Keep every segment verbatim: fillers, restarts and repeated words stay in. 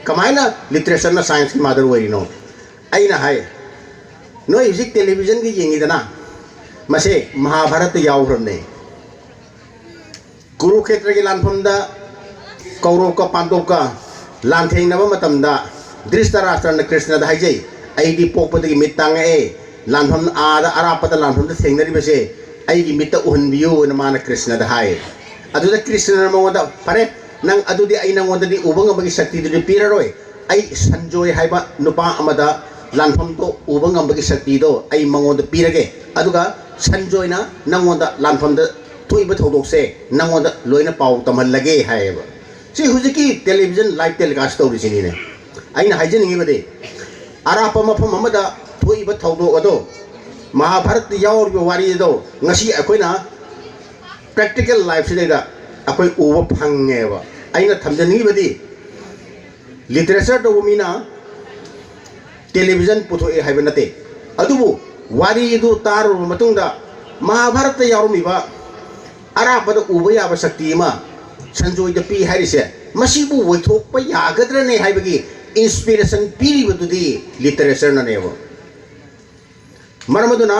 ꯀꯃꯥꯏꯅ ꯂꯤꯇꯔꯦꯆꯔꯅ ꯁꯥꯏꯟꯁꯀꯤ ꯃꯥꯗꯔ ꯑꯣꯏꯔꯤꯅꯣ? ꯑꯩꯅ ꯍꯥꯏ, ꯅꯣꯏ ꯍꯧꯖꯤꯛ ꯇꯦꯂꯤꯚꯤꯖꯟꯒꯤ ꯌꯦꯡꯉꯤꯗꯅ, ꯃꯁꯦ ꯃꯍꯥꯚꯥꯔꯠꯇ ꯌꯥꯎꯈ꯭ꯔꯕꯅꯦ꯫ ꯀꯨꯔꯨꯈꯦꯇ꯭ꯔꯒꯤ ꯂꯥꯟꯐꯝꯗ ꯀꯧꯔꯣꯛꯀ ꯄꯥꯟꯗꯣꯞꯀ ꯂꯥꯟꯊꯦꯡꯅꯕ ꯃꯇꯝꯗ ꯙ꯭ꯔꯤꯁꯇꯔꯥꯁꯇ꯭ꯔꯅ ꯀ꯭ꯔꯤꯁꯅꯗ ꯍꯥꯏꯖꯩ, "ꯑꯩꯗꯤ ꯄꯣꯛꯄꯗꯒꯤ ꯃꯤꯠ ꯇꯥꯡꯉꯛꯑꯦ, ꯂꯥꯟꯐꯝ ꯑꯥꯗ ꯑꯔꯥꯞꯄꯗ ꯂꯥꯟꯐꯝꯗ ꯊꯦꯡꯅꯔꯤꯕꯁꯦ ꯑꯩꯒꯤ ꯃꯤꯠꯇ ꯎꯍꯟꯕꯤꯌꯨ" ꯍꯥꯏꯅ ꯃꯥꯅ ꯀ꯭ꯔꯤꯁꯅꯗ ꯍꯥꯏ꯫ ꯑꯗꯨꯗ ꯀ꯭ꯔꯤꯁꯅꯅ ꯃꯉꯣꯟꯗ, "ꯐꯔꯦ, ꯅꯪ ꯑꯗꯨꯗꯤ ꯑꯩ ꯅꯪꯉꯣꯟꯗꯗꯤ ꯎꯕ ꯉꯝꯕꯒꯤ ꯁꯛꯇꯤꯗꯨꯗꯤ ꯄꯤꯔꯔꯣꯏ, ꯑꯩ ꯁꯟꯖꯣꯏ ꯍꯥꯏꯕ ꯅꯨꯄꯥ ꯑꯃꯗ ꯂꯥꯟꯐꯝꯗꯣ ꯎꯕ ꯉꯝꯕꯒꯤ ꯁꯛꯇꯤꯗꯣ ꯑꯩ ꯃꯉꯣꯟꯗ ꯄꯤꯔꯒꯦ, ꯑꯗꯨꯒ ꯁꯟꯖꯣꯏꯅ ꯅꯪꯉꯣꯟꯗ ꯂꯥꯟꯐꯝꯗ ꯊꯣꯛꯏꯕ ꯊꯧꯗꯣꯛꯁꯦ ꯅꯪꯉꯣꯟꯗ ꯂꯣꯏꯅ ꯄꯥꯎ ꯇꯝꯍꯜꯂꯒꯦ" ꯍꯥꯏꯌꯦꯕ꯫ ꯁꯤ ꯍꯧꯖꯤꯛꯀꯤ ꯇꯦꯂꯤꯚꯤꯖꯟ ꯂꯥꯏꯚ ꯇꯦꯂꯤꯀꯥꯁ ꯇꯧꯔꯤꯁꯤꯅꯤꯅꯦ꯫ ꯑꯩꯅ ꯍꯥꯏꯖꯅꯤꯡꯉꯤꯕꯗꯤ, ꯑꯔꯥꯞꯄ ꯃꯐꯝ ꯑꯃꯗ ꯊꯣꯛꯏꯕ ꯊꯧꯗꯣꯛ ꯑꯗꯣ, ꯃꯍꯥꯚꯥꯔꯠꯇ ꯌꯥꯎꯔꯤꯕ ꯋꯥꯔꯤ ꯑꯗꯣ ꯉꯁꯤ ꯑꯩꯈꯣꯏꯅ ꯄ꯭ꯔꯦꯛꯇꯤꯀꯦꯜ ꯂꯥꯏꯐꯁꯤꯗꯩꯗ ꯑꯩꯈꯣꯏ ꯎꯕ ꯐꯪꯉꯦꯕ꯫ ꯑꯩꯅ ꯊꯝꯖꯅꯤꯡꯉꯤꯕꯗꯤ, ꯂꯤꯇꯔꯦꯆꯔ ꯇꯧꯕ ꯃꯤꯅ ꯇꯦꯂꯤꯚꯤꯖꯟ ꯄꯨꯊꯣꯛꯑꯦ ꯍꯥꯏꯕ ꯅꯠꯇꯦ, ꯑꯗꯨꯕꯨ ꯋꯥꯔꯤꯗꯨ ꯇꯥꯔꯨꯔꯕ ꯃꯇꯨꯡꯗ ꯃꯍꯥꯚꯥꯔꯠꯇ ꯌꯥꯎꯔꯝꯃꯤꯕ ꯑꯔꯥꯞꯄꯗ ꯎꯕ ꯌꯥꯕ ꯁꯛꯇꯤ ꯑꯃ ꯁꯟꯖꯣꯏꯗ ꯄꯤ ꯍꯥꯏꯔꯤꯁꯦ, ꯃꯁꯤꯕꯨ ꯑꯣꯏꯊꯣꯛꯄ ꯌꯥꯒꯗ꯭ꯔꯅꯦ ꯍꯥꯏꯕꯒꯤ ꯏꯟꯁꯄꯤꯔꯦꯁꯟ ꯄꯤꯔꯤꯕꯗꯨꯗꯤ ꯂꯤꯇꯔꯦꯆꯔꯅꯅꯦꯕ꯫ ꯃꯔꯝ ꯑꯗꯨꯅ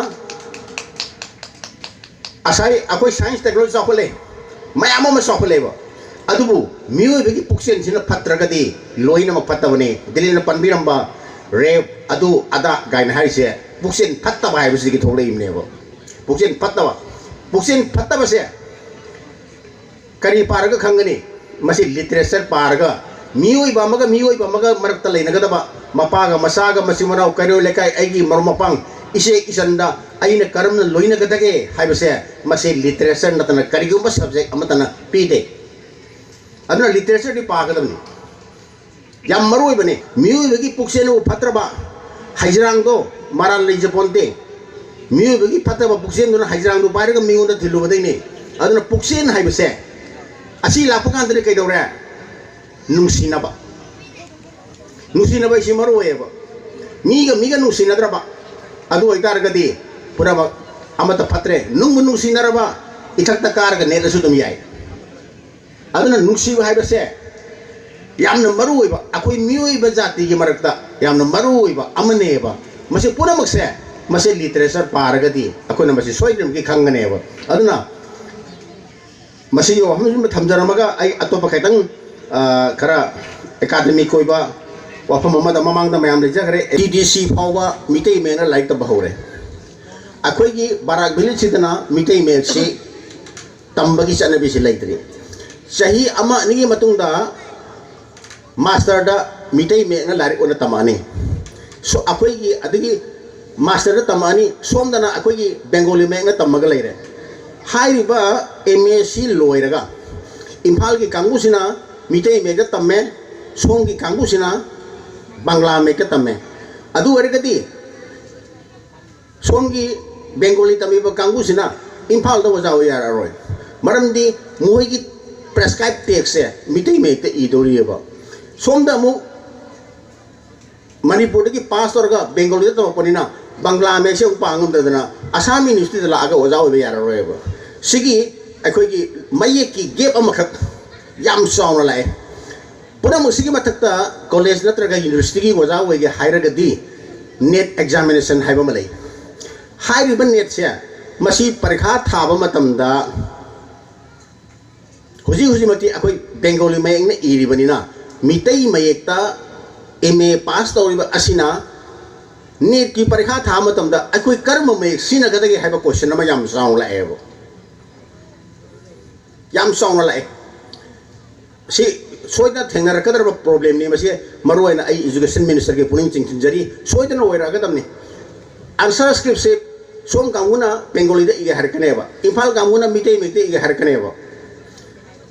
ꯉꯁꯥꯏ ꯑꯩꯈꯣꯏ ꯁꯥꯏꯟꯁ ꯇꯦꯛꯅꯣꯂꯣꯖꯤ ꯆꯥꯎꯈꯠꯂꯦ, ꯃꯌꯥꯝ ꯑꯃ ꯆꯥꯎꯈꯠꯂꯦꯕ, ꯑꯗꯨꯕꯨ ꯃꯤꯑꯣꯏꯕꯒꯤ ꯄꯨꯛꯆꯦꯜꯁꯤꯅ ꯐꯠꯇ꯭ꯔꯒꯗꯤ ꯂꯣꯏꯅꯃꯛ ꯐꯠꯇꯕꯅꯤ꯫ ꯗꯤꯂꯤꯟꯅ ꯄꯟꯕꯤꯔꯝꯕ ꯔꯦꯞ, ꯑꯗꯨ ꯑꯗꯥ ꯀꯥꯏꯅ ꯍꯥꯏꯔꯤꯁꯦ ꯄꯨꯛꯆꯦꯜ ꯐꯠꯇꯕ ꯍꯥꯏꯕꯁꯤꯗꯒꯤ ꯊꯣꯛꯂꯛꯏꯕꯅꯦꯕ꯫ ꯄꯨꯛꯆꯦꯜ ꯐꯠꯇꯕ, ꯄꯨꯛꯆꯦꯜ ꯐꯠꯇꯕꯁꯦ ꯀꯔꯤ ꯄꯥꯔꯒ ꯈꯪꯒꯅꯤ? ꯃꯁꯤ ꯂꯤꯇꯔꯦꯆꯔ ꯄꯥꯔꯒ, ꯃꯤꯑꯣꯏꯕ ꯑꯃꯒ ꯃꯤꯑꯣꯏꯕ ꯑꯃꯒ ꯃꯔꯛꯇ ꯂꯩꯅꯒꯗꯕ, ꯃꯄꯥꯒ ꯃꯆꯥꯒ, ꯃꯆꯤꯟ ꯃꯅꯥꯎ, ꯀꯩꯔꯣꯏ ꯂꯩꯀꯥꯏ, ꯑꯩꯒꯤ ꯃꯔꯨꯞ ꯃꯄꯥꯡ, ꯏꯆꯦ ꯏꯆꯟꯗ ꯑꯩꯅ ꯀꯔꯝꯅ ꯂꯣꯏꯅꯒꯗꯒꯦ ꯍꯥꯏꯕꯁꯦ, ꯃꯁꯤ ꯂꯤꯇꯔꯦꯆꯔ ꯅꯠꯇꯅ ꯀꯔꯤꯒꯨꯝꯕ ꯁꯕꯖꯦꯛ ꯑꯃꯠꯇꯅ ꯄꯤꯗꯦ꯫ ꯑꯗꯨꯅ ꯂꯤꯇꯔꯦꯆꯔꯗꯤ ꯄꯥꯒꯗꯕꯅꯤ꯫ ꯌꯥꯝ ꯃꯔꯨ ꯑꯣꯏꯕꯅꯤ꯫ ꯃꯤꯑꯣꯏꯕꯒꯤ ꯄꯨꯛꯆꯦꯜꯕꯨ ꯐꯠꯇ꯭ꯔꯕ, ꯍꯩꯖꯔꯥꯡꯗꯣ ꯃꯔꯥꯜ ꯂꯩꯖꯄꯣꯟꯇꯦ꯫ ꯃꯤꯑꯣꯏꯕꯒꯤ ꯐꯠꯇꯕ ꯄꯨꯛꯆꯦꯜꯗꯨꯅ ꯍꯩꯖꯔꯥꯡꯗꯨ ꯄꯥꯏꯔꯒ ꯃꯤꯉꯣꯟꯗ ꯊꯤꯜꯂꯨꯕꯗꯩꯅꯦ꯫ ꯑꯗꯨꯅ ꯄꯨꯛꯆꯦꯜ ꯍꯥꯏꯕꯁꯦ ꯑꯁꯤ ꯂꯥꯛꯄ ꯀꯥꯟꯗꯗꯤ ꯀꯩꯗꯧꯔꯦ? ꯅꯨꯡꯁꯤꯅꯕ꯫ ꯅꯨꯡꯁꯤꯅꯕ ꯍꯥꯏꯁꯤ ꯃꯔꯨ ꯑꯣꯏꯌꯦꯕ꯫ ꯃꯤꯒ ꯃꯤꯒ ꯅꯨꯡꯁꯤꯅꯗ꯭ꯔꯕ, ꯑꯗꯨ ꯑꯣꯏꯇꯥꯔꯒꯗꯤ ꯄꯨꯝꯅꯃꯛ ꯑꯃꯠꯇ ꯐꯠꯇ꯭ꯔꯦ꯫ ꯅꯨꯡꯕꯨ ꯅꯨꯡꯁꯤꯅꯔꯕ, ꯏꯊꯛꯇ ꯀꯥꯔꯒ ꯅꯦꯠꯂꯁꯨ ꯑꯗꯨꯝ ꯌꯥꯏ꯫ ꯑꯗꯨꯅ ꯅꯨꯡꯁꯤꯕ ꯍꯥꯏꯕꯁꯦ ꯌꯥꯝꯅ ꯃꯔꯨ ꯑꯣꯏꯕ, ꯑꯩꯈꯣꯏ ꯃꯤꯑꯣꯏꯕ ꯖꯥꯇꯤꯒꯤ ꯃꯔꯛꯇ ꯌꯥꯝꯅ ꯃꯔꯨ ꯑꯣꯏꯕ ꯑꯃꯅꯦꯕ꯫ ꯃꯁꯤ ꯄꯨꯝꯅꯃꯛꯁꯦ, ꯃꯁꯤ ꯂꯤꯇꯔꯦꯆꯔ ꯄꯥꯔꯒꯗꯤ ꯑꯩꯈꯣꯏꯅ ꯃꯁꯤ ꯁꯣꯏꯗꯅꯃꯛꯀꯤ ꯈꯪꯒꯅꯦꯕ꯫ ꯑꯗꯨꯅ ꯃꯁꯤꯒꯤ ꯋꯥꯐꯝꯁꯤꯃ ꯊꯝꯖꯔꯝꯃꯒ ꯑꯩ ꯑꯇꯣꯞꯄ ꯈꯤꯇꯪ, ꯑ, ꯈꯔ ꯑꯦꯀꯥꯗꯃꯤꯛ ꯑꯣꯏꯕ ꯋꯥꯐꯝ ꯑꯃꯗ ꯃꯃꯥꯡꯗ ꯃꯌꯥꯝ ꯂꯩꯖꯈ꯭ꯔꯦ꯫ ꯇꯤ ꯗꯤ ꯁꯤ ꯐꯥꯎꯕ ꯃꯤꯇꯩ ꯃꯌꯦꯛꯅ ꯂꯥꯏꯔꯤꯛ ꯇꯝꯕ ꯍꯧꯔꯦ꯫ ꯑꯩꯈꯣꯏꯒꯤ ꯕꯔꯥꯛ ꯚꯤꯂꯦꯖꯁꯤꯗꯅ ꯃꯤꯇꯩ ꯃꯌꯦꯛꯁꯤ ꯇꯝꯕꯒꯤ ꯆꯠꯅꯕꯤꯁꯤ ꯂꯩꯇ꯭ꯔꯤ꯫ ꯆꯍꯤ ꯑꯃ ꯑꯅꯤꯒꯤ ꯃꯇꯨꯡꯗ ꯃꯥꯁꯇꯔꯗ ꯃꯤꯇꯩ ꯃꯌꯦꯛꯅ ꯂꯥꯏꯔꯤꯛ ꯑꯣꯏꯅ ꯇꯝꯃꯛꯑꯅꯤ꯫ ꯁꯣ-, ꯑꯩꯈꯣꯏꯒꯤ ꯑꯗꯒꯤ ꯃꯥꯁꯇꯔꯗ ꯇꯝꯃꯛꯑꯅꯤ, ꯁꯣꯝꯗꯅ ꯑꯩꯈꯣꯏꯒꯤ ꯕꯦꯡꯒꯣꯂꯤ ꯃꯌꯦꯛꯅ ꯇꯝꯃꯒ ꯂꯩꯔꯦ꯫ ꯍꯥꯏꯔꯤꯕ ꯑꯦꯝ ꯑꯦ ꯁꯤ ꯂꯣꯏꯔꯒ ꯏꯝꯐꯥꯜꯒꯤ ꯀꯥꯡꯕꯨꯁꯤꯅ ꯃꯤꯇꯩ ꯃꯌꯦꯛꯇ ꯇꯝꯃꯦ, ꯁꯣꯝꯒꯤ ꯀꯥꯡꯕꯨꯁꯤꯅ ꯕꯪꯒ꯭ꯂꯥ ꯃꯌꯦꯛꯇ ꯇꯝꯃꯦ꯫ ꯑꯗꯨ ꯑꯣꯏꯔꯒꯗꯤ ꯁꯣꯝꯒꯤ ꯕꯦꯡꯒꯣꯂꯤ ꯇꯝꯃꯤꯕ ꯀꯥꯡꯕꯨꯁꯤꯅ ꯏꯝꯐꯥꯜꯗ ꯑꯣꯖꯥ ꯑꯣꯏ ꯌꯥꯔꯔꯣꯏ꯫ ꯃꯔꯝꯗꯤ ꯃꯈꯣꯏꯒꯤ ꯄ꯭ꯔꯦꯁꯀ꯭ꯔꯥꯏꯕ ꯇꯦꯛꯁꯁꯦ ꯃꯤꯇꯩ ꯃꯌꯦꯛꯇ ꯏꯗꯧꯔꯤꯑꯕ꯫ ꯁꯣꯝꯗ ꯑꯃꯨꯛ ꯃꯅꯤꯄꯨꯔꯗꯒꯤ ꯄꯥꯁ ꯇꯧꯔꯒ ꯕꯦꯡꯒꯣꯂꯤꯗ ꯇꯝꯃꯛꯄꯅꯤꯅ ꯕꯪꯒ꯭ꯂꯥ ꯃꯌꯦꯛꯁꯦ ꯑꯃꯨꯛ ꯄꯥ ꯉꯝꯗꯗꯅ ꯑꯁꯥꯝ ꯌꯨꯅꯤꯚꯔꯁꯤꯇꯤꯗ ꯂꯥꯛꯑꯒ ꯑꯣꯖꯥ ꯑꯣꯏꯕ ꯌꯥꯔꯔꯣꯏꯕ꯫ ꯁꯤꯒꯤ ꯑꯩꯈꯣꯏꯒꯤ ꯃꯌꯦꯛꯀꯤ ꯒꯦꯞ ꯑꯃꯈꯛ ꯌꯥꯝ ꯆꯥꯎꯅ ꯂꯥꯛꯑꯦ꯫ ꯄꯨꯝꯅꯃꯛꯁꯤꯒꯤ ꯃꯊꯛꯇ ꯀꯣꯂꯦꯖ ꯅꯠꯇ꯭ꯔꯒ ꯌꯨꯅꯤꯚꯔꯁꯤꯇꯤꯒꯤ ꯑꯣꯖꯥ ꯑꯣꯏꯒꯦ ꯍꯥꯏꯔꯒꯗꯤ ꯅꯦꯠ ꯑꯦꯛꯖꯥꯃꯤꯅꯦꯁꯟ ꯍꯥꯏꯕ ꯑꯃ ꯂꯩ꯫ ꯍꯥꯏꯔꯤꯕ ꯅꯦꯠꯁꯦ, ꯃꯁꯤ ꯄꯔꯤꯈꯥ ꯊꯥꯕ ꯃꯇꯝꯗ ꯍꯧꯖꯤꯛ ꯍꯧꯖꯤꯛꯃꯛꯇꯤ ꯑꯩꯈꯣꯏ ꯕꯦꯡꯒꯣꯂꯤ ꯃꯌꯦꯛꯅ ꯏꯔꯤꯕꯅꯤꯅ ꯃꯤꯇꯩ ꯃꯌꯦꯛꯇ ꯑꯦꯝ ꯑꯦ ꯄꯥꯁ ꯇꯧꯔꯤꯕ ꯑꯁꯤꯅ ꯅꯦꯠꯀꯤ ꯄꯔꯤꯈꯥ ꯊꯥꯕ ꯃꯇꯝꯗ ꯑꯩꯈꯣꯏ ꯀꯔꯝꯕ ꯃꯌꯦꯛ ꯁꯤꯖꯤꯟꯅꯒꯗꯒꯦ ꯍꯥꯏꯕ ꯀꯣꯏꯁꯟ ꯑꯃ ꯌꯥꯝ ꯆꯥꯎꯅ ꯂꯥꯛꯑꯦꯕ꯫ ꯌꯥꯝ ꯆꯥꯎꯅ ꯂꯥꯛꯑꯦ꯫ ꯁꯤ ꯁꯣꯏꯗꯅ ꯊꯦꯡꯅꯔꯛꯀꯗꯧꯔꯕ ꯄ꯭ꯔꯣꯕ꯭ꯂꯦꯝꯅꯤ꯫ ꯃꯁꯤ ꯃꯔꯨꯑꯣꯏꯅ ꯑꯩ ꯏꯖꯨꯀꯦꯁꯟ ꯃꯤꯅꯤꯁꯇꯔꯒꯤ ꯄꯨꯛꯅꯤꯡ ꯆꯤꯡꯁꯤꯟꯖꯔꯤ꯫ ꯁꯣꯏꯗꯅ ꯑꯣꯏꯔꯛꯑꯒꯗꯕꯅꯤ꯫ ꯑꯟꯁꯔ ꯁ꯭ꯀ꯭ꯔꯤꯞꯁꯦ ꯁꯣꯝ ꯀꯥꯡꯕꯨꯅ ꯕꯦꯡꯒꯣꯂꯤꯗ ꯏꯒꯦ ꯍꯥꯏꯔꯛꯀꯅꯦꯕ, ꯏꯝꯐꯥꯜ ꯀꯥꯡꯕꯨꯅ ꯃꯤꯇꯩ ꯃꯌꯦꯛꯇ ꯏꯒꯦ ꯍꯥꯏꯔꯛꯀꯅꯦꯕ꯫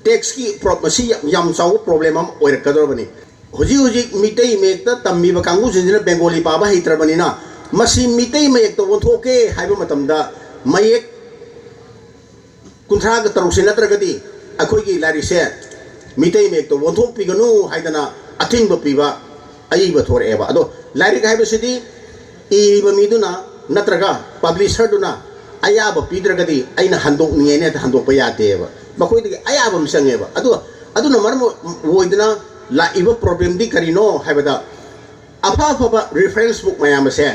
ꯇꯦꯛꯁꯀꯤ ꯄ꯭ꯔꯣ-, ꯃꯁꯤ ꯌꯥꯝ, ꯌꯥꯝ ꯆꯥꯎꯕ ꯄ꯭ꯔꯣꯕ꯭ꯂꯦꯝ ꯑꯃ ꯑꯣꯏꯔꯛꯀꯗꯧꯔꯕꯅꯤ꯫ ꯍꯧꯖꯤꯛ ꯍꯧꯖꯤꯛ ꯃꯤꯇꯩ ꯃꯌꯦꯛꯇ ꯇꯝꯃꯤꯕ ꯀꯥꯡꯕꯨꯁꯤꯡꯁꯤꯅ ꯕꯦꯡꯒꯣꯂꯤ ꯄꯥꯕ ꯍꯩꯇ꯭ꯔꯕꯅꯤꯅ ꯃꯁꯤ ꯃꯤꯇꯩ ꯃꯌꯦꯛꯇ ꯑꯣꯟꯊꯣꯛꯀꯦ ꯍꯥꯏꯕ ꯃꯇꯝꯗ ꯃꯌꯦꯛ ꯀꯨꯟꯊ꯭ꯔꯥꯒ ꯇꯔꯨꯛꯁꯦ ꯅꯠꯇ꯭ꯔꯒꯗꯤ ꯑꯩꯈꯣꯏꯒꯤ ꯂꯥꯏꯔꯤꯛꯁꯦ ꯃꯤꯇꯩ ꯃꯌꯦꯛꯇ ꯑꯣꯟꯊꯣꯛꯄꯤꯒꯅꯨ ꯍꯥꯏꯗꯅ ꯑꯊꯤꯡꯕ ꯄꯤꯕ ꯑꯏꯕ ꯊꯣꯔꯛꯑꯦꯕ꯫ ꯑꯗꯣ ꯂꯥꯏꯔꯤꯛ ꯍꯥꯏꯕꯁꯤꯗꯤ ꯏꯔꯤꯕ ꯃꯤꯗꯨꯅ ꯅꯠꯇ꯭ꯔꯒ ꯄꯕ꯭ꯂꯤꯁꯔꯗꯨꯅ ꯑꯌꯥꯕ ꯄꯤꯗ꯭ꯔꯒꯗꯤ ꯑꯩꯅ ꯍꯟꯗꯣꯛꯅꯤꯡꯉꯦꯅ ꯍꯦꯛꯇ ꯍꯟꯗꯣꯛꯄ ꯌꯥꯗꯦꯕ꯫ ꯃꯈꯣꯏꯗꯒꯤ ꯑꯌꯥꯕ ꯑꯃ ꯆꯪꯉꯦꯕ꯫ ꯑꯗꯨꯒ ꯑꯗꯨꯅ ꯃꯔꯝ ꯑꯣꯏꯗꯅ ꯂꯥꯛꯏꯕ ꯄ꯭ꯔꯣꯕ꯭ꯂꯦꯝꯗꯤ ꯀꯔꯤꯅꯣ ꯍꯥꯏꯕꯗ, ꯑꯐ ꯑꯐꯕ ꯔꯤꯐꯔꯦꯟꯁ ꯕꯨꯛ ꯃꯌꯥꯝ ꯑꯁꯦ,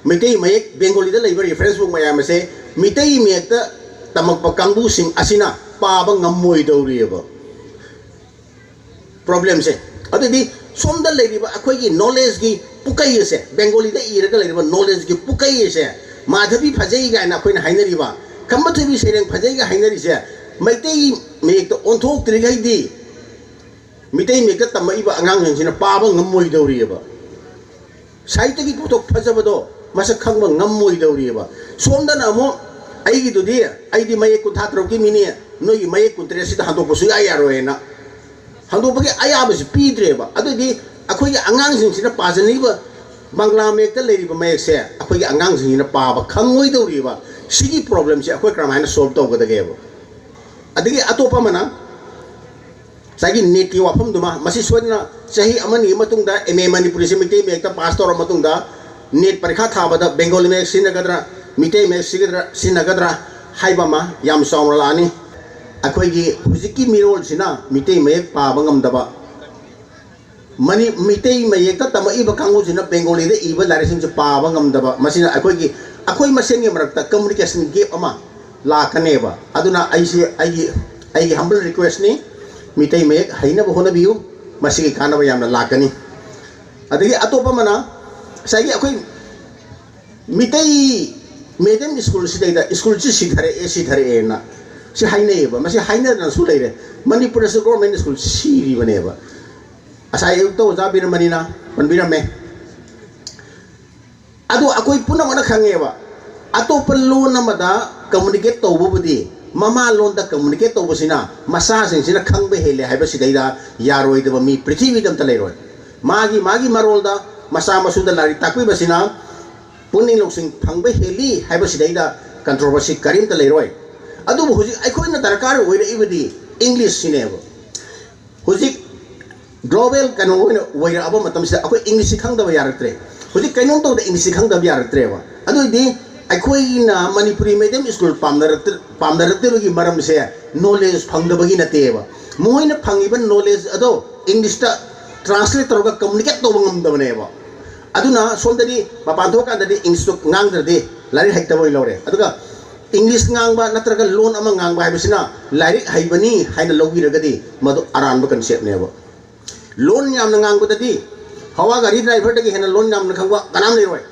ꯃꯩꯇꯩ ꯃꯌꯦꯛ, ꯕꯦꯡꯒꯣꯂꯤꯗ ꯂꯩꯕ ꯔꯤꯐꯔꯦꯟꯁ ꯕꯨꯛ ꯃꯌꯥꯝ ꯑꯁꯦ ꯃꯤꯇꯩ ꯃꯌꯦꯛꯇ ꯇꯝꯃꯛꯄ ꯀꯥꯡꯕꯨꯁꯤꯡ ꯑꯁꯤꯅ ꯄꯥꯕ ꯉꯝꯃꯣꯏꯗꯧꯔꯤꯑꯕ꯫ ꯄ꯭ꯔꯣꯕ꯭ꯂꯦꯝꯁꯦ꯫ ꯑꯗꯨꯗꯤ ꯁꯣꯝꯗ ꯂꯩꯔꯤꯕ ꯑꯩꯈꯣꯏꯒꯤ ꯅꯣꯂꯦꯖꯀꯤ ꯄꯨꯀꯩ ꯑꯁꯦ, ꯕꯦꯡꯒꯣꯂꯤꯗ ꯏꯔꯒ ꯂꯩꯔꯤꯕ ꯅꯣꯂꯦꯖꯀꯤ ꯄꯨꯀꯩ ꯑꯁꯦ, ꯃꯥꯙꯕꯤ ꯐꯖꯩ ꯀꯥꯏꯅ ꯑꯩꯈꯣꯏꯅ ꯍꯥꯏꯅꯔꯤꯕ, ꯈꯝꯕ ꯊꯣꯏꯕꯤ ꯁꯩꯔꯦꯡ ꯐꯖꯩꯒ ꯍꯥꯏꯅꯔꯤꯁꯦ, ꯃꯩꯇꯩ ꯃꯌꯦꯛꯇ ꯑꯣꯟꯊꯣꯛꯇ꯭ꯔꯤꯈꯩꯗꯤ ꯃꯤꯇꯩ ꯃꯌꯦꯛꯇ ꯇꯝꯃꯛꯏꯕ ꯑꯉꯥꯡꯁꯤꯡꯁꯤꯅ ꯄꯥꯕ ꯉꯝꯃꯣꯏꯗꯧꯔꯤꯑꯕ꯫ ꯁꯥꯍꯤꯇ꯭ꯌꯒꯤ ꯄꯣꯊꯣꯛ ꯐꯖꯕꯗꯣ ꯃꯁꯛ ꯈꯪꯕ ꯉꯝꯃꯣꯏꯗꯧꯔꯤꯑꯕ꯫ ꯁꯣꯝꯗꯅ ꯑꯃꯨꯛ ꯑꯩꯒꯤꯗꯨꯗꯤ, "ꯑꯩꯗꯤ ꯃꯌꯦꯛ ꯀꯨꯟꯊ꯭ꯔꯥ ꯇꯔꯨꯛꯀꯤ ꯃꯤꯅꯤ, ꯅꯣꯏꯒꯤ ꯃꯌꯦꯛ ꯀꯨꯟꯇꯔꯦꯠꯁꯤꯗ ꯍꯟꯗꯣꯛꯄ ꯁꯨꯡꯌꯥ ꯌꯥꯔꯣꯏꯅ" ꯍꯟꯗꯣꯛꯄꯒꯤ ꯑꯌꯥꯕꯁꯤ ꯄꯤꯗ꯭ꯔꯦꯕ꯫ ꯑꯗꯨꯗꯤ ꯑꯩꯈꯣꯏꯒꯤ ꯑꯉꯥꯡꯁꯤꯡꯁꯤꯅ ꯄꯥꯖꯅꯤꯡꯕ ꯕꯪꯒ꯭ꯂꯥ ꯃꯌꯦꯛꯇ ꯂꯩꯔꯤꯕ ꯃꯌꯦꯛꯁꯦ ꯑꯩꯈꯣꯏꯒꯤ ꯑꯉꯥꯡꯁꯤꯡꯁꯤꯅ ꯄꯥꯕ ꯈꯪꯉꯣꯏꯗꯧꯔꯤꯕ꯫ ꯁꯤꯒꯤ ꯄ꯭ꯔꯣꯕ꯭ꯂꯦꯝꯁꯦ ꯑꯩꯈꯣꯏ ꯀꯔꯝꯍꯥꯏꯅ ꯁꯣꯜꯕ ꯇꯧꯒꯗꯒꯦꯕ? ꯑꯗꯒꯤ ꯑꯇꯣꯞꯄ ꯑꯃꯅ ꯉꯁꯥꯏꯒꯤ ꯅꯦꯠꯀꯤ ꯋꯥꯐꯝꯗꯨꯃ, ꯃꯁꯤ ꯁꯣꯏꯗꯅ ꯆꯍꯤ ꯑꯃꯅꯤꯒꯤ ꯃꯇꯨꯡꯗ ꯑꯦꯝ ꯑꯦ ꯃꯅꯤꯄꯨꯔꯤꯁꯤ ꯃꯩꯇꯩ ꯃꯌꯦꯛꯇ ꯄꯥꯁ ꯇꯧꯔ ꯃꯇꯨꯡꯗ ꯅꯦꯠ ꯄꯔꯤꯈꯥ ꯊꯥꯕꯗ ꯕꯦꯡꯒꯣꯂꯤ ꯃꯌꯦꯛ ꯁꯤꯖꯤꯟꯅꯒꯗ꯭ꯔꯥ, ꯃꯤꯇꯩ ꯃꯌꯦꯛ ꯁꯤꯖꯤꯟꯅꯒꯗ꯭ꯔꯥ, ꯁꯤꯖꯤꯟꯅꯒꯗ꯭ꯔꯥ ꯍꯥꯏꯕ ꯑꯃ ꯌꯥꯝ ꯆꯥꯎꯅ ꯂꯥꯛꯑꯅꯤ꯫ ꯑꯩꯈꯣꯏꯒꯤ ꯍꯧꯖꯤꯛꯀꯤ ꯃꯤꯔꯣꯜꯁꯤꯅ ꯃꯤꯇꯩ ꯃꯌꯦꯛ ꯄꯥꯕ ꯉꯝꯗꯕ, ꯃꯅꯤ-, ꯃꯤꯇꯩ ꯃꯌꯦꯛꯇ ꯇꯝꯃꯛꯏꯕ ꯀꯥꯡꯕꯨꯁꯤꯅ ꯕꯦꯡꯒꯣꯂꯤꯗ ꯏꯕ ꯂꯥꯏꯔꯤꯛꯁꯤꯡꯁꯦ ꯄꯥꯕ ꯉꯝꯗꯕ, ꯃꯁꯤꯅ ꯑꯩꯈꯣꯏꯒꯤ, ꯑꯩꯈꯣꯏ ꯃꯁꯦꯟꯒꯤ ꯃꯔꯛꯇ ꯀꯝꯃꯨꯅꯤꯀꯦꯁꯟ ꯒꯦꯞ ꯑꯃ ꯂꯥꯛꯀꯅꯦꯕ꯫ ꯑꯗꯨꯅ ꯑꯩꯁꯦ, ꯑꯩꯒꯤ, ꯑꯩꯒꯤ ꯍꯝꯕꯜ ꯔꯤꯀ꯭ꯋꯦꯁꯅꯤ, ꯃꯤꯇꯩ ꯃꯌꯦꯛ ꯍꯩꯅꯕ ꯍꯣꯠꯅꯕꯤꯌꯨ, ꯃꯁꯤꯒꯤ ꯀꯥꯟꯅꯕ ꯌꯥꯝꯅ ꯂꯥꯛꯀꯅꯤ꯫ ꯑꯗꯒꯤ ꯑꯇꯣꯞꯄ ꯑꯃꯅ ꯉꯁꯥꯏꯒꯤ ꯑꯩꯈꯣꯏ ꯃꯤꯇꯩ ꯃꯦꯗꯤꯌꯝ ꯁ꯭ꯀꯨꯜꯁꯤꯗꯩꯗ ꯁ꯭ꯀꯨꯜꯁꯤ ꯁꯤꯊꯔꯛꯑꯦ, ꯁꯤꯊꯔꯛꯑꯦꯅ ꯁꯤ ꯍꯥꯏꯅꯩꯌꯦꯕ꯫ ꯃꯁꯤ ꯍꯥꯏꯅꯗꯅꯁꯨ ꯂꯩꯔꯦ꯫ ꯃꯅꯤꯄꯨꯔꯗꯁꯨ ꯒꯣꯔꯃꯦꯟ ꯁ꯭ꯀꯨꯜ ꯁꯤꯔꯤꯕꯅꯦꯕ꯫ ꯉꯁꯥꯏ ꯑꯌꯨꯛꯇ ꯑꯣꯖꯥ ꯕꯤꯔꯃꯅꯤꯅ ꯄꯟꯕꯤꯔꯝꯃꯦ꯫ ꯑꯗꯣ ꯑꯩꯈꯣꯏ ꯄꯨꯝꯅꯃꯛꯅ ꯈꯪꯉꯦꯕ, ꯑꯇꯣꯞꯄ ꯂꯣꯟ ꯑꯃꯗ ꯀꯝꯃꯨꯅꯤꯀꯦꯠ ꯇꯧꯕꯕꯨꯗꯤ ꯃꯃꯥ ꯂꯣꯟꯗ ꯀꯝꯃꯨꯅꯤꯀꯦꯠ ꯇꯧꯕꯁꯤꯅ ꯃꯆꯥꯁꯤꯡꯁꯤꯅ ꯈꯪꯕ ꯍꯦꯜꯂꯦ ꯍꯥꯏꯕꯁꯤꯗꯩꯗ ꯌꯥꯔꯣꯏꯗꯕ ꯃꯤ ꯄ꯭ꯔꯤꯊꯤꯕꯤꯗ ꯑꯝꯇ ꯂꯩꯔꯣꯏ꯫ ꯃꯥꯒꯤ, ꯃꯥꯒꯤ ꯃꯔꯣꯜꯗ ꯃꯆꯥ ꯃꯁꯨꯗ ꯂꯥꯏꯔꯤꯛ ꯇꯥꯛꯄꯤꯕꯁꯤꯅ ꯄꯨꯛꯅꯤꯡ ꯂꯧꯁꯤꯡ ꯐꯪꯕ ꯍꯦꯜꯂꯤ ꯍꯥꯏꯕꯁꯤꯗꯩꯗ ꯀꯟꯇ꯭ꯔꯣꯚꯔꯁꯤ ꯀꯔꯤꯝꯇ ꯂꯩꯔꯣꯏ꯫ ꯑꯗꯨꯕꯨ ꯍꯧꯖꯤꯛ ꯑꯩꯈꯣꯏꯅ ꯗꯔꯀꯥꯔ ꯑꯣꯏꯔꯛꯏꯕꯗꯤ ꯏꯪꯂꯤꯁꯁꯤꯅꯦꯕ꯫ ꯍꯧꯖꯤꯛ ꯒ꯭ꯂꯣꯕꯦꯜ ꯀꯩꯅꯣ ꯑꯣꯏꯅ ꯑꯣꯏꯔꯛꯑꯕ ꯃꯇꯝꯁꯤꯗ ꯑꯩꯈꯣꯏ ꯏꯪꯂꯤꯁꯁꯤ ꯈꯪꯗꯕ ꯌꯥꯔꯛꯇ꯭ꯔꯦ꯫ ꯍꯧꯖꯤꯛ ꯀꯩꯅꯣꯝ ꯇꯧꯕꯗ ꯏꯪꯂꯤꯁꯁꯤ ꯈꯪꯗꯕ ꯌꯥꯔꯛꯇ꯭ꯔꯦꯕ꯫ ꯑꯗꯨ ꯑꯣꯏꯗꯤ ꯑꯩꯈꯣꯏꯅ ꯃꯅꯤꯄꯨꯔꯤ ꯃꯦꯗꯤꯌꯝ ꯁ꯭ꯀꯨꯜ ꯄꯥꯝꯅꯔꯛꯇ-, ꯄꯥꯝꯅꯔꯛꯇꯕꯒꯤ ꯃꯔꯝꯁꯦ ꯅꯣꯂꯦꯖ ꯐꯪꯗꯕꯒꯤ ꯅꯠꯇꯦꯕ꯫ ꯃꯈꯣꯏꯅ ꯐꯪꯉꯤꯕ ꯅꯣꯂꯦꯖ ꯑꯗꯣ ꯏꯪꯂꯤꯁꯇ ꯇ꯭ꯔꯥꯟꯁꯂꯦꯠ ꯇꯧꯔꯒ ꯀꯝꯃꯨꯅꯤꯀꯦꯠ ꯇꯧꯕ ꯉꯝꯗꯕꯅꯦꯕ꯫ ꯑꯗꯨꯅ ꯁꯣꯝꯗꯗꯤ ꯃꯄꯥꯟ ꯊꯣꯛꯑꯀꯥꯟꯗꯗꯤ ꯏꯪꯂꯤꯁꯇꯣ ꯉꯥꯡꯗ꯭ꯔꯗꯤ ꯂꯥꯏꯔꯤꯛ ꯍꯩꯇꯕ ꯑꯣꯏꯅ ꯂꯧꯔꯦ꯫ ꯑꯗꯨꯒ ꯏꯪꯂꯤꯁ ꯉꯥꯡꯕ ꯅꯠꯇ꯭ꯔꯒ ꯂꯣꯟ ꯑꯃ ꯉꯥꯡꯕ ꯍꯥꯏꯕꯁꯤꯅ ꯂꯥꯏꯔꯤꯛ ꯍꯩꯕꯅꯤ ꯍꯥꯏꯅ ꯂꯧꯕꯤꯔꯒꯗꯤ ꯃꯗꯨ ꯑꯔꯥꯟꯕ ꯀꯟꯁꯦꯞꯅꯦꯕ꯫ ꯂꯣꯟ ꯌꯥꯝꯅ ꯉꯥꯡꯕꯗꯗꯤ ꯍꯋꯥ ꯒꯥꯔꯤ ꯗ꯭ꯔꯥꯏꯚꯔꯗꯒꯤ ꯍꯦꯟꯅ ꯂꯣꯟ ꯌꯥꯝꯅ ꯈꯪꯕ ꯀꯅꯥꯝ ꯂꯩꯔꯣꯏ꯫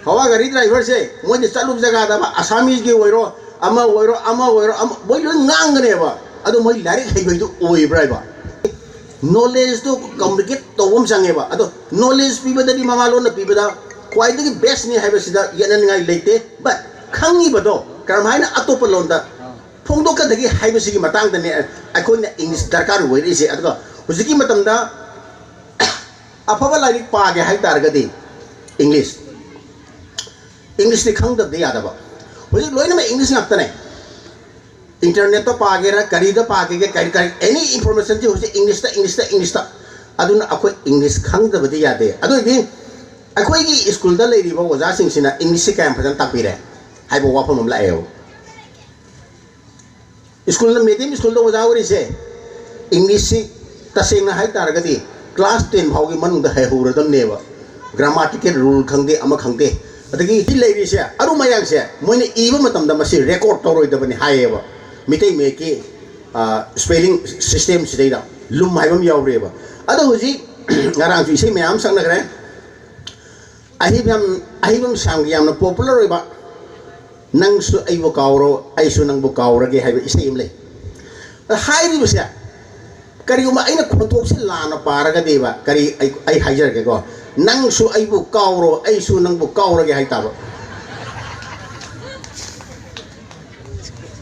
ꯍꯋꯥ ꯒꯥꯔꯤ ꯗ꯭ꯔꯥꯏꯚꯔꯁꯦ ꯃꯣꯏꯅ ꯆꯠꯂꯨꯕ ꯖꯒꯥꯗ ꯑꯃ ꯑꯁꯥꯃꯤꯁꯀꯤ ꯑꯣꯏꯔꯣ, ꯑꯃ ꯑꯣꯏꯔꯣ, ꯑꯃ ꯑꯣꯏꯔꯣ, ꯑꯃ, ꯃꯣꯏ ꯂꯣꯏ ꯉꯥꯡꯒꯅꯦꯕ꯫ ꯑꯗꯣ ꯃꯣꯏ ꯂꯥꯏꯔꯤꯛ ꯍꯩꯕꯩꯗꯨ ꯑꯣꯏꯕ꯭ꯔꯥ ꯍꯥꯏꯕ? ꯅꯣꯂꯦꯖꯇꯨ ꯀꯝꯃꯨꯅꯤꯀꯦꯠ ꯇꯧꯕ ꯑꯃ ꯆꯪꯉꯦꯕ꯫ ꯑꯗꯣ ꯅꯣꯂꯦꯖ ꯄꯤꯕꯗꯗꯤ ꯃꯃꯥꯂꯣꯟꯅ ꯄꯤꯕꯗ ꯈ꯭ꯋꯥꯏꯗꯒꯤ ꯕꯦꯁꯅꯤ ꯍꯥꯏꯕꯁꯤꯗ ꯌꯦꯠꯅꯅꯤꯡꯉꯥꯏ ꯂꯩꯇꯦ꯫ ꯕꯠ ꯈꯪꯉꯤꯕꯗꯣ ꯀꯔꯝꯍꯥꯏꯅ ꯑꯇꯣꯞꯄ ꯂꯣꯟꯗ ꯐꯣꯡꯗꯣꯛꯀꯗꯒꯦ ꯍꯥꯏꯕꯁꯤꯒꯤ ꯃꯇꯥꯡꯗꯅꯦ ꯑꯩꯈꯣꯏꯅ ꯏꯪꯂꯤꯁ ꯗꯔꯀꯥꯔ ꯑꯣꯏꯔꯛꯏꯁꯦ꯫ ꯑꯗꯨꯒ ꯍꯧꯖꯤꯛꯀꯤ ꯃꯇꯝꯗ ꯑꯐꯕ ꯂꯥꯏꯔꯤꯛ ꯄꯥꯒꯦ ꯍꯥꯏ ꯇꯥꯔꯒꯗꯤ ꯏꯪꯂꯤꯁ, ꯏꯪꯂꯤꯁꯇꯤ ꯈꯪꯗꯕꯗꯤ ꯌꯥꯗꯕ꯫ ꯍꯧꯖꯤꯛ ꯂꯣꯏꯅꯃꯛ ꯏꯪꯂꯤꯁ ꯉꯥꯛꯇꯅꯦ꯫ ꯏꯟꯇꯔꯅꯦꯠꯇ ꯄꯥꯒꯦꯔꯥ, ꯀꯔꯤꯗ ꯄꯥꯒꯦꯒꯦ, ꯀꯔꯤ ꯀꯔꯤ ꯑꯦꯅꯤ ꯏꯟꯐꯣꯔꯃꯦꯁꯟꯁꯤ ꯍꯧꯖꯤꯛ ꯏꯪꯂꯤꯁꯇ, ꯏꯪꯂꯤꯁꯇ, ꯏꯪꯂꯤꯁꯇ꯫ ꯑꯗꯨꯅ ꯑꯩꯈꯣꯏ ꯏꯪꯂꯤꯁ ꯈꯪꯗꯕꯗꯤ ꯌꯥꯗꯦ꯫ ꯑꯗꯨ ꯑꯣꯏꯗꯤ ꯑꯩꯈꯣꯏꯒꯤ ꯁ꯭ꯀꯨꯜꯗ ꯂꯩꯔꯤꯕ ꯑꯣꯖꯥꯁꯤꯡꯁꯤꯅ ꯏꯪꯂꯤꯁꯁꯤ ꯀꯌꯥꯝ ꯐꯖꯅ ꯇꯥꯛꯄꯤꯔꯦ ꯍꯥꯏꯕ ꯋꯥꯐꯝ ꯑꯃ ꯂꯥꯛꯑꯦꯕ꯫ ꯁ꯭ꯀꯨꯜꯗ, ꯃꯦꯗꯤꯌꯝ ꯁ꯭ꯀꯨꯜꯗ ꯑꯣꯖꯥ ꯑꯣꯏꯔꯤꯁꯦ ꯏꯪꯂꯤꯁꯁꯤ ꯇꯁꯦꯡꯅ ꯍꯥꯏ ꯇꯥꯔꯒꯗꯤ ꯀ꯭ꯂꯥꯁ ꯇꯦꯟ ꯐꯥꯎꯒꯤ ꯃꯅꯨꯡꯗ ꯍꯩꯍꯧꯔꯗꯕꯅꯦꯕ꯫ ꯒ꯭ꯔꯥꯃꯥꯇꯤꯀꯦꯜ ꯔꯨꯜ ꯈꯪꯗꯦ, ꯑꯃ ꯈꯪꯗꯦ꯫ ꯑꯗꯒꯤ ꯁꯤ ꯂꯩꯔꯤꯁꯦ ꯑꯔꯨ ꯃꯌꯥꯡꯁꯦ ꯃꯣꯏꯅ ꯏꯕ ꯃꯇꯝꯗ ꯃꯁꯤ ꯔꯦꯀꯣꯔꯠ ꯇꯧꯔꯣꯏꯗꯕꯅꯤ ꯍꯥꯏꯌꯦꯕ꯫ ꯃꯤꯇꯩ ꯃꯌꯦꯛꯀꯤ ꯁ꯭ꯄꯦꯂꯤꯡ ꯁꯤꯁꯇꯦꯝꯁꯤꯗꯩꯗ ꯂꯨꯝ ꯍꯥꯏꯕ ꯑꯃ ꯌꯥꯎꯔꯤꯑꯕ꯫ ꯑꯗꯣ ꯍꯧꯖꯤꯛ ꯉꯔꯥꯡꯁꯨ ꯏꯁꯩ ꯃꯌꯥꯝ ꯑꯃ ꯁꯛꯅꯈ꯭ꯔꯦ꯫ ꯑꯍꯤꯕꯝ, ꯑꯍꯤꯕꯝ ꯁ꯭ꯌꯥꯝꯒꯤ ꯌꯥꯝꯅ ꯄꯣꯄꯨꯂꯔ ꯑꯣꯏꯕ "ꯅꯪꯁꯨ ꯑꯩꯕꯨ ꯀꯥꯎꯔꯣ, ꯑꯩꯁꯨ ꯅꯪꯕꯨ ꯀꯥꯎꯔꯒꯦ" ꯍꯥꯏꯕ ꯏꯁꯩ ꯑꯃ ꯂꯩ꯫ ꯑꯗ ꯍꯥꯏꯔꯤꯕꯁꯦ ꯀꯔꯤꯒꯨꯝꯕ ꯑꯩꯅ ꯈꯣꯟꯊꯣꯛꯁꯤ ꯂꯥꯟꯅ ꯄꯥꯔꯒꯗꯤꯕ ꯀꯔꯤ ꯑꯩ, ꯑꯩ ꯍꯥꯏꯖꯔꯒꯦꯀꯣ, "ꯅꯪꯁꯨ ꯑꯩꯕꯨ ꯀꯥꯎꯔꯣ, ꯑꯩꯁꯨ ꯅꯪꯕꯨ ꯀꯥꯎꯔꯒꯦ" ꯍꯥꯏꯇꯥꯕ꯫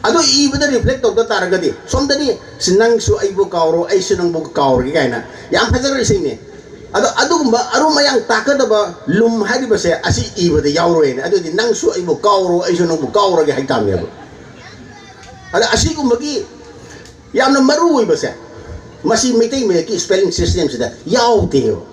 ꯑꯗꯨ ꯏꯕꯗ ꯔꯤꯐ꯭ꯂꯦꯛ ꯇꯧꯗ ꯇꯥꯔꯒꯗꯤ ꯁꯣꯝꯗꯗꯤ "ꯁꯤ ꯅꯪꯁꯨ ꯑꯩꯕꯨ ꯀꯥꯎꯔꯣ, ꯑꯩꯁꯨ ꯅꯪꯕꯨ ꯀꯥꯎꯔꯒꯦ" ꯀꯥꯏꯅ ꯌꯥꯝ ꯐꯖꯈ꯭ꯔ ꯏꯁꯩꯅꯦ꯫ ꯑꯗꯣ ꯑꯗꯨꯒꯨꯝꯕ ꯑꯔꯨꯝ ꯑꯌꯥꯡ ꯇꯥꯛꯀꯗꯕ ꯂꯨꯝ ꯍꯥꯏꯔꯤꯕꯁꯦ ꯑꯁꯤ ꯏꯕꯗ ꯌꯥꯎꯔꯣꯏꯅꯦ꯫ ꯑꯗꯨꯗꯤ "ꯅꯪꯁꯨ ꯑꯩꯕꯨ ꯀꯥꯎꯔꯣ, ꯑꯩꯁꯨ ꯅꯪꯕꯨ ꯀꯥꯎꯔꯒꯦ" ꯍꯥꯏꯇꯥꯕꯅꯦꯕ꯫ ꯑꯗ ꯑꯁꯤꯒꯨꯝꯕꯒꯤ ꯌꯥꯝꯅ ꯃꯔꯨ ꯑꯣꯏꯕꯁꯦ ꯃꯁꯤ ꯃꯩꯇꯩ ꯃꯌꯦꯛꯀꯤ ꯁ꯭ꯄꯦꯂꯤꯡ ꯁꯤꯁꯇꯦꯝꯁꯤꯗ ꯌꯥꯎꯗꯦꯕ꯫